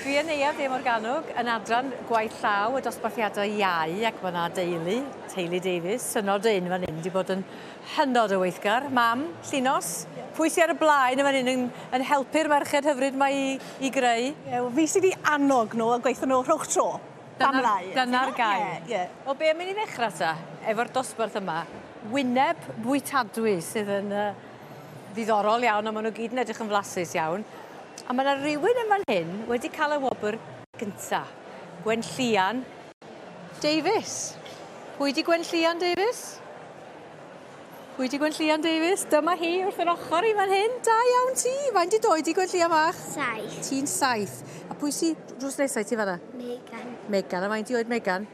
Dwi yn Neuadd De Morgannwg yn adran gwaith llaw y dosbarthiadau iau ac mae 'na deulu, teulu Davies, synod un fan 'yn 'di bod yn hynod o weithgar. Mam, Llinos, pwy sy ar y blaen yn fan 'yn yn yn helpu'r merched hyfryd 'ma i i greu? Ie, wel fi sy 'di annog nhw a gweutho nhw rhowch tro. Pam lai? Dyna'r gair. Ie, ie. Wel be' am i ni ddechra ta, efo'r dosbarth yma, wyneb bwytadwy sydd yn yy ddiddorol iawn a ma' n'w gyd yn edrych yn flasus iawn. A ma' 'na rywun yn fan hyn wedi ca'l y wobr gynta. Gwenllian Davies. Pwy 'di Gwenllian Davies? Pwy 'di Gwenllian Davies? Dyma hi wrth yr ochor i fan hyn. Da iawn ti! Faint 'di d'oed di Gwenllian fach? Saith. Ti'n saith. A pwy sy drws nesa i ti fan 'na? Megan. Megan. A faint 'di oed Megan?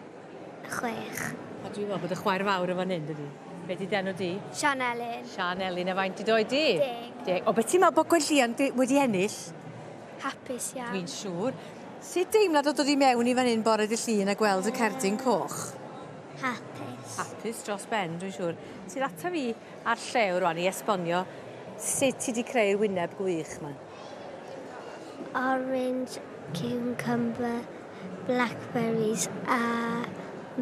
Chwech. A dwi'n meddwl bod y chwaer fawr yn fan hyn, dydi? Be 'di d'enw di? Sian Elin. Sian Elin, a faint 'di d'oed di? Deg. Deg. O, be ti'n meddwl bod Gwenllian wedi ennill? Hapus iawn. Dwi'n siŵr. Sut deimlad o dod i mewn i fan hyn bore dy Llun a gweld y cerdyn coch? Hapus. Hapus dros ben, dwi'n siŵr. Ti'n ata fi a'r llew rwan i esbonio sut ti 'di creu'r wyneb gwych 'ma. Orange, cucumber, blackberries a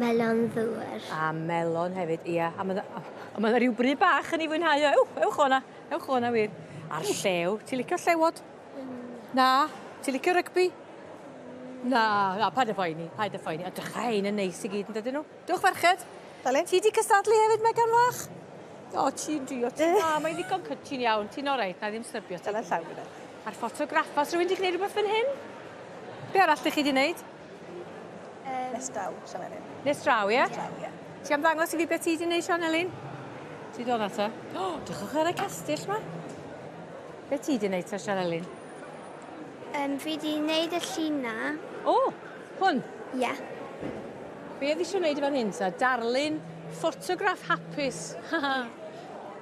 melon ddŵr. A melon hefyd, ia. A ma' 'na a ma' 'na ryw bry bach yn 'i fwynhau o. Ewch, ewch o 'na. Ewch o 'na wir. A'r llew. Ti'n licio llewod? Na. Ti'n licio rygbi? Na, na, paid â phoeni, paid â phoeni. A drycha hein yn neis i gyd yn dydyn nhw? Dewch ferched. Dale. Ti 'di cystadlu hefyd Megan fach? O ti'n drio ti. Na, mae'n ddigon cy- ti'n iawn, ti'n oreit, na ddim stybio ti. Dyna llaw gyda. A'r ffotograffas, rhywun 'di gwneud rhywbeth fan hyn? Be arall 'dych chi 'di wneud? Yym. Nes draw, Sian Elin. Nes draw, ie? Nes draw, ie. Ti am ddangos i fi beth ti 'di wneud, Sian Elin? Ti dod na ta? O, drychwch ar y cestyll 'ma. Be ti 'di wneud ta, Sian Elin? Fi 'di wneud y llun 'na. O, hwn? Ie. Be oedd eisiau wneud fan hyn ta? Darlun ffotograff hapus.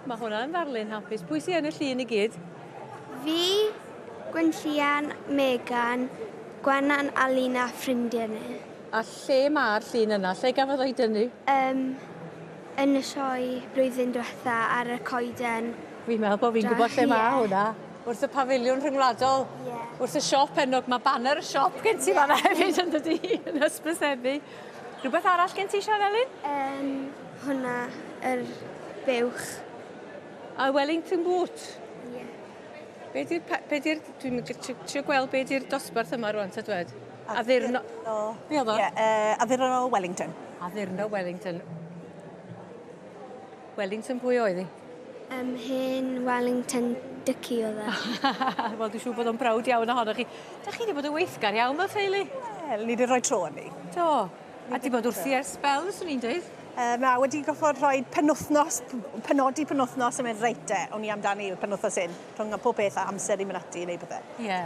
Mae hwnna'n ddarlun hapus. Pwy sy'n yn y llun i gyd? Fi, Gwenllian, Megan, Gwenan, Alun a ffrindiau ni. A lle mae'r llun yna? Lle gafodd o'i dynnu? Um, yn y sioe blwyddyn diwetha ar y coeden. Fi'n meddwl bod fi'n gwybod lle mae hwnna. Wrth y pafiliwn rhyngwladol. Ie. Wrth y siop enwog, mae baner y siop gen ti fan'na hefyd yn dydi, yn hysbysebu. Rhywbeth arall gen ti Sian Elin? Yym hwnna, yr buwch. A Wellington boot? Ie. Be di'r pe- be di'r dwi'n mynd trio trio gweld be di'r dosbarth yma rwan ta dwed? Addurno. Be o'dd o? Ie yy addurno Wellington. Addurno Wellington. Wellington pwy oedd hi? Yym hen Wellington Ducky o'dd e. Wel dwi siŵr bod o'n browd iawn ohonoch chi. 'Dach chi 'di bod yn weithgar iawn fel teulu. Wel ni 'di rhoi tro arni. Do. A 'di bod wrthi ers sbel fyswn i'n deud. Yy na wedi goffod rhoi penwthnos penodi penwthnos a mynd reit 'te awn ni amdani y penwthnos hyn rhwng y pob peth a amser i mynd ati i neud pethe. Ie.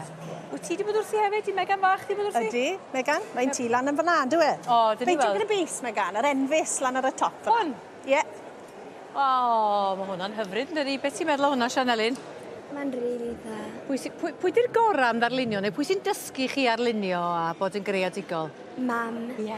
Wyt ti 'di bod wrthi hefyd? 'Di Megan fach 'di bod wrthi? Ydi, Megan. Mae'n tŷ lan yn fan 'na on'd yw e? O 'dyn ni weld. Peintio gyda bys Megan, yr enfys lan ar y top fan 'na. Hwn? Ie. O, ma' hwnna'n hyfryd yndydi? Be' ti'n meddwl o hwnna Sian Elin? Mae'n rili dda. Pwy sy pwy pwy 'di'r gora' am ddarlunio neu pwy sy'n dysgu chi arlunio a bod yn greadigol? Mam. Ie.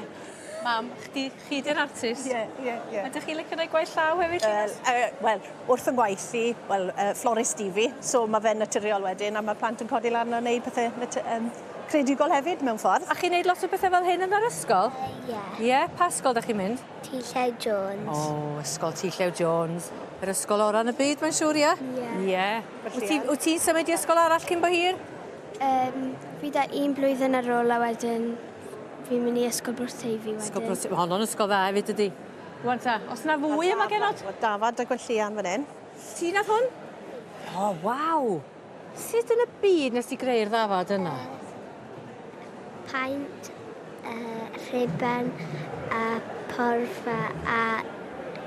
Mam, chdi chi 'di'r artist. Ie ie ie. Ydych chi licio neud gwaith llaw hefyd Llinos? Wel yy wel wrth 'yn ngwaith i wel yy florist 'y fi so ma' fe'n naturiol wedyn a ma'r plant yn codi lan a neud pethe natu- yym creadigol hefyd mewn ffordd. A chi'n neud lot o bethe fel hyn yn yr ysgol? Yy ie. Ie? Pa ysgol 'dach chi'n mynd? T Llew Jones. O, Ysgol T Llew Jones. Yr ysgol ora yn y byd, mae'n siŵr, ie? Ie. Ie. Wyt ti, wyt ti'n symud i ysgol arall cyn bo hir? Um, fi da un blwyddyn ar ôl a wedyn fi'n mynd i Ysgol Bro Teifi wedyn. Ysgol Bro Teifi, honno'n ysgol dda hefyd, dydy. Rwan ta, os na fwy yma genod? Dafad a Gwenllian fan hyn. Ti nath hwn? O, waw! Sut yn y byd nes ti greu'r ddafad yna? Paent, uh, rhuban a porfa a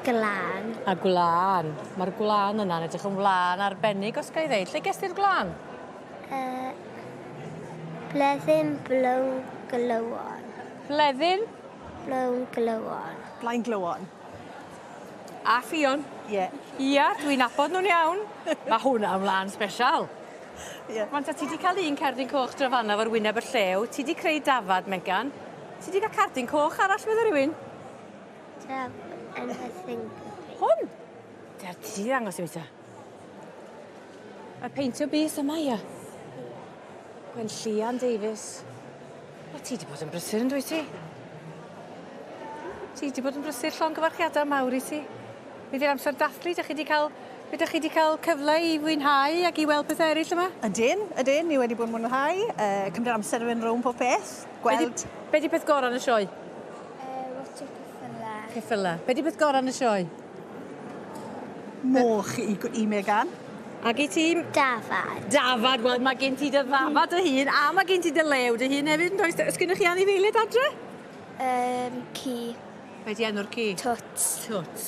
glân. A gwlân. Mae'r gwlân yna'n edrych yn wlân arbennig os ga i ddeud. Lle ges ti'r gwlân? Uh, Bleddyn Blown Glywon. Bleddyn? Blown Glywon. Blaen Glywon. A Ffion. Ie. Ia, dwi'n nabod nhw'n iawn. Mae hwnna'n wlân sbesial. Ie. Wan ta ti 'di cael un cerdyn coch dro fanna fo'r wyneb y llew, ti 'di creu dafad, Megan. Ti 'di cael cardyn coch arall medda rhywun? Daf yn y thing. Hwn? Ti 'di ddangos i mi ta. Y peintio bys yma ia. Gwenllian Davies. Wel ti 'di bod yn brysur yndwyt ti? Ti 'di bod yn brysur llongyfarchiada mawr i ti. Be' 'di'r amser dathlu 'dych chi 'di ca'l be' 'dych chi 'di ca'l cyfle i fwynhau ag i weld pethe eryll yma? Ydyn ydyn ni wedi bod yn mwynhau yy cymryd amser i fynd rownd pob peth gweld... Be' 'di peth gora' yn y sioe? Yy watsio ceffyla. Ceffyla. Be' 'di peth gora' yn y sioe? Moch i gw- i Megan. Ag i ti? Dafad. Dafad, wel ma' gen ti dy ddafad dy hun a ma' gen ti dy lew dy hun hefyd yndoes? O's gennych chi anifeiliaid adre? Yym ci. Be' 'di enw'r ci? Twts. Twts.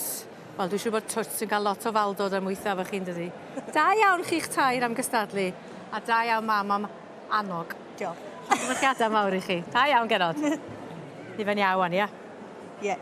Wel dwi siŵr bod Twts yn ca'l lot o faldod am weitha efo chi yndydi? Da iawn chi'ch tair am gystadlu a da iawn mam am annog. Diolch. Llongyfarchiada mawr i chi. Da iawn genod. Hufen iâ ŵan ia? Ie.